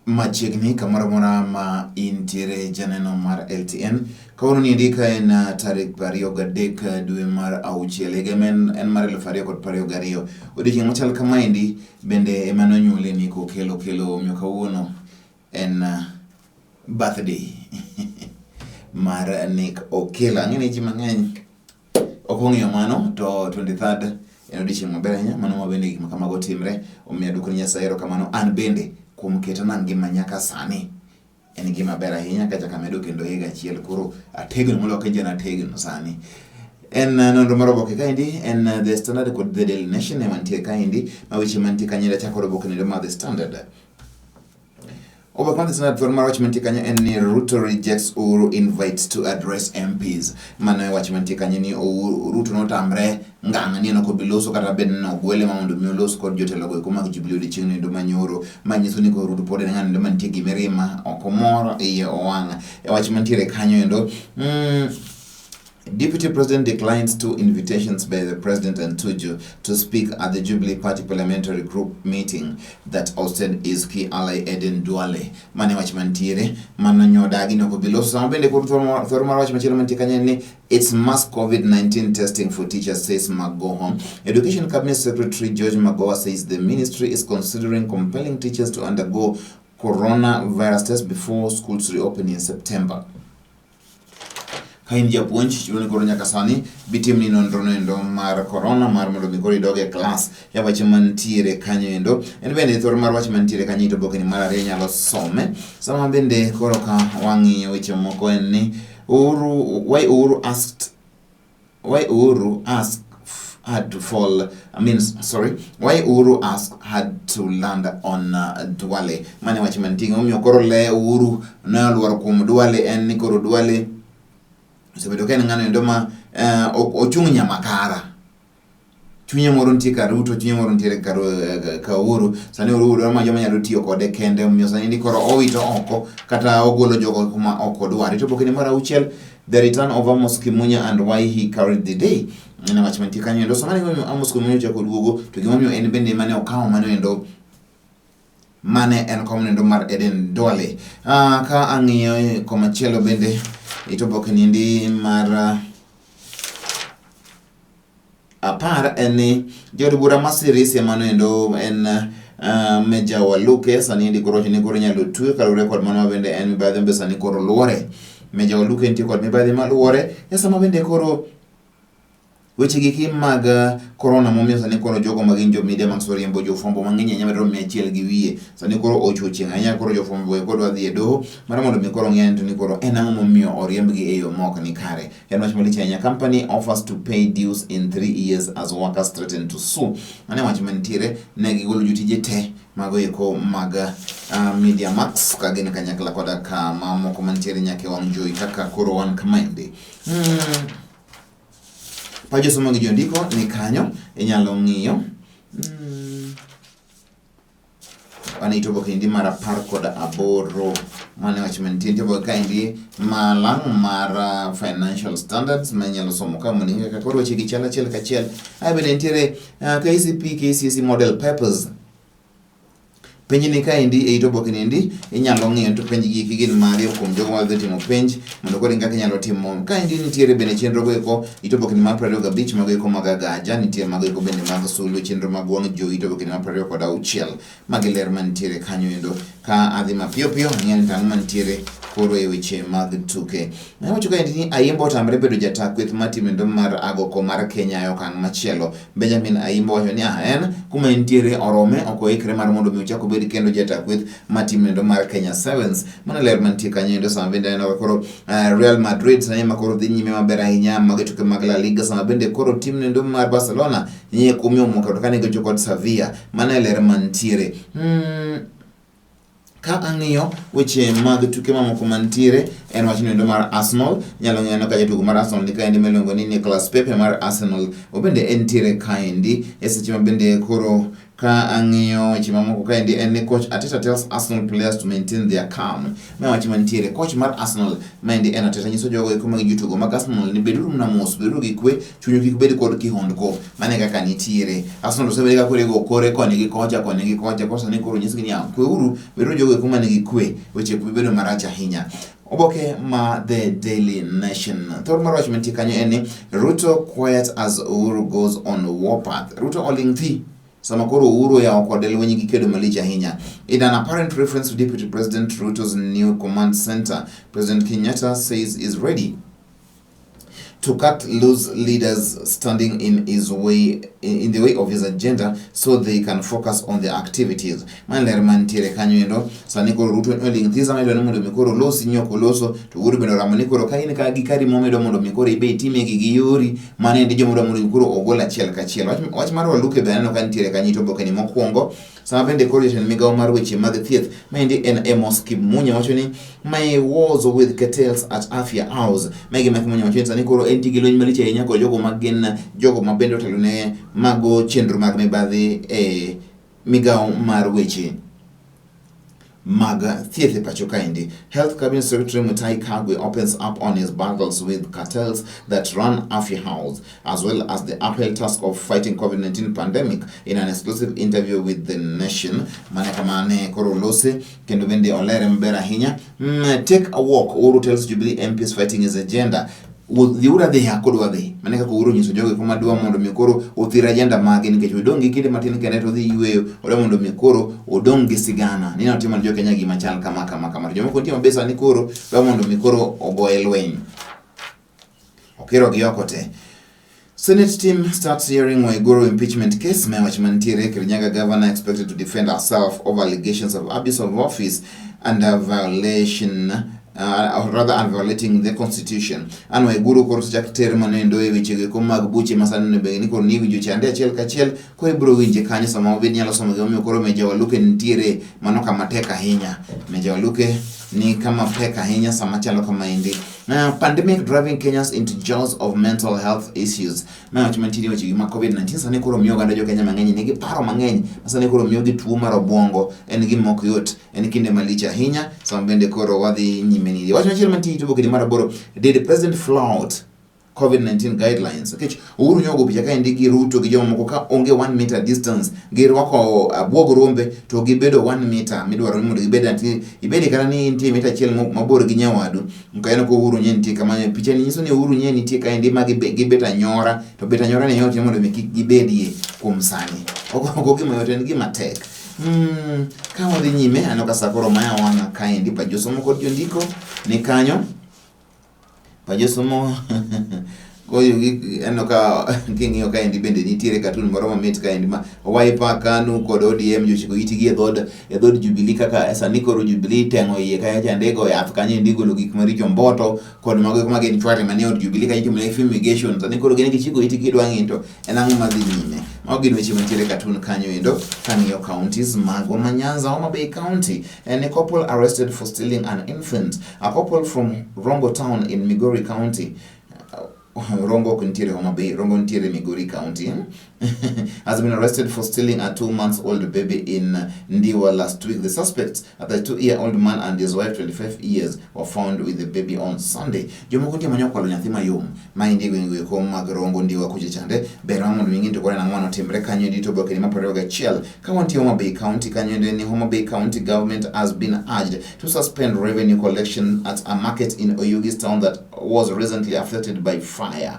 Machiegni kamoro amora ma intiere janeno mar LTN. Kawuono niendi ka en tarik 23 dwe mar auchiel higa ma en mar 2022. Odiochieng' machal kamaendi bende ema nonyuolie Nick Okello Okello omiyo kawuono en birthday mar Nick Okello. Ang'e ni ji mang'eny ok ong'eyo mano to 23rd en odiochieng' maber ahinya mano ma bende gik ma kamago timre omiyo aduoko ni Nyasaye erokamano an bende kuom ketona ngima nyaka sani en gima ber ahinya kachako amedo kendo higa achiel koro ategno moloyo ka jana ategno sani en nonro mar oboke kaendi en The Standard kod The Daily Nation ema nitie kaendi ma weche mantie kanyo achako oboke nendo mar The Standard. Oboke mar The Standard thuolo mar wach mantie kanyo en ni Ruto rejects Uhuru invite to address MPs. Mano e wach mantie kanyo ni Uhuru Ruto notamre ngang' ni en ok obi loso kata bed ni nogwele ma mondo mi olos kod jotelo go eko mag Jubilee odiochieng' nindo manyoro. Ma nyiso ni koro Ruto pod en ng'ano mantie gi mirima, ok omor, iye owang'. E wach mantiere kanyo endo, Deputy President declines two invitations by the President and Tuju to speak at the Jubilee Party Parliamentary Group meeting that ousted his key ally Eden Duale. Mane wach mantiere, mano nyodagi ni ok obi loso. Sama bende koro thoro mar wach machielo mantie kanyo en ni it's mass COVID-19 testing for teachers, says Magoha. Education Cabinet Secretary George Magoha says the ministry is considering compelling teachers to undergo coronavirus test before schools reopen in September. Ka in japuonj, chuno ni koro nyaka sani bitimni nonro noendo mar corona mar mondo mi koro idog e klas. Ya weche mantiere kanyo endo. En bende thoro mar wach mantiere kanyo ito oboke ni mar ariyo inyalo some. Sama bende koro ka wang'iyo weche moko en ni Uhuru, why Uhuru asked why Uhuru asked had to fall, I mean, sorry, why Uhuru asked had to land on Duale. Mane wach mantie omiyo koro le Uhuru ne olwar kuom Duale en ni koro Duale osebedo ka en ng'ano endo ma ochung' nyamakara. Chunye moro nitie ka Ruto, chunye moro nitiere ka Uhuru. Sani Uhuru dwaro mana joma nyalo tiyo kode kende, omiyo sani ni koro owito oko kata ogolo jogo kuma ok odwar. Ito oboke ni mar auchiel, the return of Amos Kimunya and why he carried the day. En wach mantie kanyo endo. Sama ne Amos Kimunya ochako duogo, to gimomiyo en bende mane okawo mano endo mane en kom nendo mar Eden Duale. Ka ang'iyo komachielo bende ito oboke niendi mar apar en ni jaod bura ma Sirisia mano endo en Meja Waluke sani endi koro wacho ni koro inyalo twe kaluwore kod mano ma bende en mibadhi ma be sani koro luore. Meja Waluke nitie kod mibadhi maluore e sama bende koro weche giki mag korona momiyo sani koro jogo ma gin jo media mag riembo jofwambo mang'eny ahinya madirom 100 gi wiye sani koro ochopo chieng' ahinya koro jofwambo go dwa dhi e doho mar mondo mi koro ong'e ni to ni koro en ang'o momiyo oriembgi e yo ma ok ni kare. En wach malich ahinya. Company offers to pay dues in 3 years as workers threaten to sue. Mano e wach mantiere. Ne gigolo jotije te mago eko mag Media Max ka gin kanyakla koda ka mamoko mantiere nyaka e wang' jowi kaka koro wan kamaendi. Pa josomo gi jondiko ni kanyo inyalo ng'iyo. Wan ito oboke endi mar 18 mane wach mantie. Nitie oboke kaendi malang' mar Financial Standards ma inyalo somo ka mondo ing'e kaka koro weche gi chal achiel kachiel. Ae bende nitiere KCP KCSE model papers. Penj ni kaendi e it oboke ni endi inyalo ng'iyo to penj gi eki gin mage kuom jogo madhi timo penj mondo koro ing'e kaka inyalo timo. Kaendi nitiere bende chenro go eko it oboke ni mar 25 mago eko mag agaja nitie mago eko bende mag sulu chenro mag wang' jowi it oboke ni mar 26. Magi ler mantiere kanyo endo. Ka adhi mapiyo piyo ang'eyo ni tang' mantiere koro e weche mag tuke. Nawacho kaendi ni Ayimba otamre bedo jata kweth mar tim endo mar agoko mar Kenya e okang' machielo. Benjamin Ayimba wacho ni en kuma entiere orome ok oikre mar mondo mi ochak obed kendo jata kweth mar tim endo mar Kenya Sevens. Mano ler mantie kanyo endo sama bende aneno ka koro Real Madrid sani ema koro dhi nyime maber ahinya mago tuke mag La Liga sama bende koro tim endo mar Barcelona nie kumi omuko to kane gichopo kod Sevilla. Mano e ler mantiere. Ka ang'iyo weche mag tuke mamoko mantiere en wach noendo mar Arsenal. Inyalo ng'eyo ka jatugo mar Arsenal ni kaendi miluongo ni Nicolas Pepe mar Arsenal obende entiere kaendi e seche ma bende koro Ka ang'iyo weche mamoko kaendi en ni coach Arteta tells Arsenal players to maintain their calm. Ma wach mantiere coach mar Arsenal maendi en Arteta nyiso jogo eko mag jotugo mag Arsenal ni beduru mana mos, beduru gi kwe, chunyu kik bed kod kihondko. Mano e kaka nitiere. Arsenal osebedo ka koro igo kore koni gi kocha, koni gi kocha, koro sani koro onyisgi niya, kweuru, beduru jogo eko man gi kwe, weche ok bi bedo marach ahinya. Oboke ma The Daily Nation. Thor mar wach mantie kanyo en ni Ruto quiet as Uhuru goes on warpath. Ruto oling' thi sama koro Uhuru oyawo kode lweny gi kedo malich ahinya. In an apparent reference to Deputy President Ruto's new command center, President Kenyatta says is ready to cut loose leaders standing in his way in the way of his agenda so they can focus on their activities. Mano ler mantiere kanyo endo. Sani koro Ruto oling' thi sama idwa ni mondo mi koro olosi nyok oloso to Uhuru bende oramo ni koro ka in ka gi kari momedo mondo mi koro ibe itimie gigi yori mano endi joma dwa mondo mi koro ogol achiel kachiel. Wach, wach mar Waluke be aneno ka nitiere kanyo ito oboke ni mokwongo. Sama bende koro jatend migawo mar weche mag thieth maendi en Amos Kimunya wacho ni my wars with cartels at Afya House. Mae gima Kimunya wacho ni sani koro entie gi lweny malich ahinya kod jogo ma gin jogo ma bende otelo ne mago chenro mag mibadhi e migawo mar weche mag thieth e pacho kaendi. Health Cabinet Secretary Mutahi Kagwe opens up on his battles with cartels that run Afya House, as well as the uphill task of fighting COVID-19 pandemic in an exclusive interview with The Nation. Mana kama ne koro olose kendo bende olere maber ahinya. Take a walk, Uhuru tells Jubilee MPs fighting his agenda. Dhiuru adhiya kodwa dhi. Mano kaka Uhuru onyiso jogo eko madwa mondo mi koro othir agenda mage nikech odong' gi kinde matin kende to odhi yueyo. Odwa mondo mi koro odong' gi sigana ni notimo ne jo Kenya gima chal kama kama kama. To jomoko nitie mabe sani koro dwa mondo mi koro ogoye lweny. Okiro gi oko te. Senate team starts hearing Waiguru impeachment case. Me wach mantiere Kirinyaga governor expected to defend herself over allegations of abuse of office and a violation or rather and violating the constitution. An Waiguru koro osechak ter mano endo e weche go mag buche ma sani onego bed ni koro ni iwinjo chande achiel kachiel koro ibiro winje kanyo sama obed nyalo somo gimomiyo koro Meja Waluke nitiere mano kama tek ahinya. Meja Waluke ni kama pek ahinya sama chalo kama endi. Pandemic driving Kenyans into jaws of mental health issues. Ma wach mantiere weche gi ma COVID-19 sani koro miyo oganda jo Kenya mang'eny nigi paro mang'eny ma sani koro miyo gi tuo mar obwongo en gima ok yot en kinde malich ahinya sama bende koro wadhi nyime ni wach machielo mantie e oboke mar aboro did president flout COVID-19 guidelines nikech Uhuru nyogo picha kaendi gi Ruto gi jomamoko ka onge 1 meter distance girwako abuog rombe to gibedo 1 meter midwaro ni mondo gibed ati ibede kata ni intie mita achiel mabor gi nyawadu nkaeno ko Uhuru nye nitie kama picha ni nyiso ni Uhuru nye nitie kaendi ma gibet anyora to bet anyora ni yot mondo mi kik gibedie kuom sani ok gima yot en gima tek. Ka wadhi nyime aneno ka sa koro maya wang'a kaendi pa josomo kod jondiko ni kanyo pa josomo koyo gi aneno ka king'iyo kaendi bende nitiere katun moro mamit kaendi ma Wiper, KANU kod ODM jochiko itgi e dhod e dhod Jubilee kaka sani koro Jubilee teng'o iye kacha chande go yath kanyo endi golo gik maricho mboto kod mago eko ma gin chware manie od Jubilee kanyo itimo fumigation sani koro gin gichiko itgi gidwa ng'iyo to en ang'o madhi nyime. Mago gin weche mantiere e katun kanyo endo kang'iyo counties magwa ma Nyanza, Homa Bay County and a couple arrested for stealing an infant. A couple from Rongo Town in Migori County. Rongo ok nitiere Homa Bay, Rongo nitiere Migori County. has been arrested for stealing a 2-month-old baby in Ndiwa last week. The suspects, a 32-year-old man and his wife, 25 years, were found with the baby on Sunday. Jomoko nitie manyo kwalo nyathi mayom ma endi e gwenge go mag Rongo Ndiwa kucha chande. Ber mar mondo ing'e to kore nang'o manotimre kanyo endi to oboke ni mar 21. Ka wantie Homa Bay County kanyo endi ni Homa Bay County government has been urged to suspend revenue collection at a market in Oyugis town that was recently affected by fire.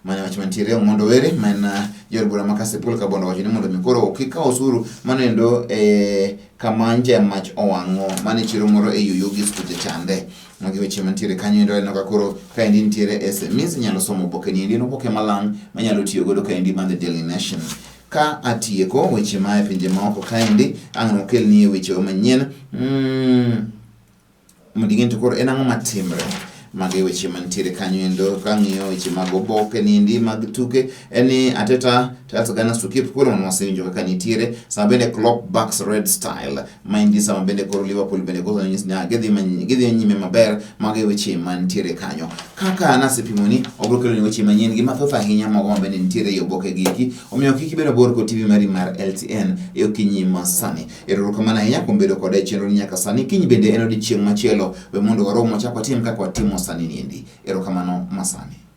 Mano wach mantiere Ong'ondo Were ma en jaod bura ma Kasipul Kabondo wacho ni mondo mi koro kik kaw osuru mano endo e kama nje mach owang'o mane chiro moro e Oyugis kucha chande. Magi weche mantiere kanyo endo aneno ka koro kaendi nitiere SMS inyalo somo oboke ni endi en oboke malang' manyalo tiyo godo kaendi mar The Daily Nation. Ka atieko weche ma e pinje maoko kaendi ang' nokelnie weche manyien mondo ing'e to koro en ang'o matimre. Mago e weche mantiere kanyo endo. Kang'iyo weche mag oboke niendi mag tuke en ni Arteta tells Gunners to keep cool, mano wasewinjo kaka nitiere. Sama bende Klopp backs red style, maendi sama bende koro Liverpool bende koro nyis ni gidhi nyime maber. Mago e weche mantiere kanyo. Kaka nasepimoni, obiro keloni weche manyien gi mathoth ahinya mogo ma bende nitiere e oboke gi eki. Omiyo kik ibed mabor kod TV mari mar LTN e okinyi ma sani. Erokamano ahinya kuom bedo koda e chenro ni nyaka sani. Kiny bende en odiechieng' machielo, we mondo warom wachak watim kaka watimo sani niendi. Erokamano masani.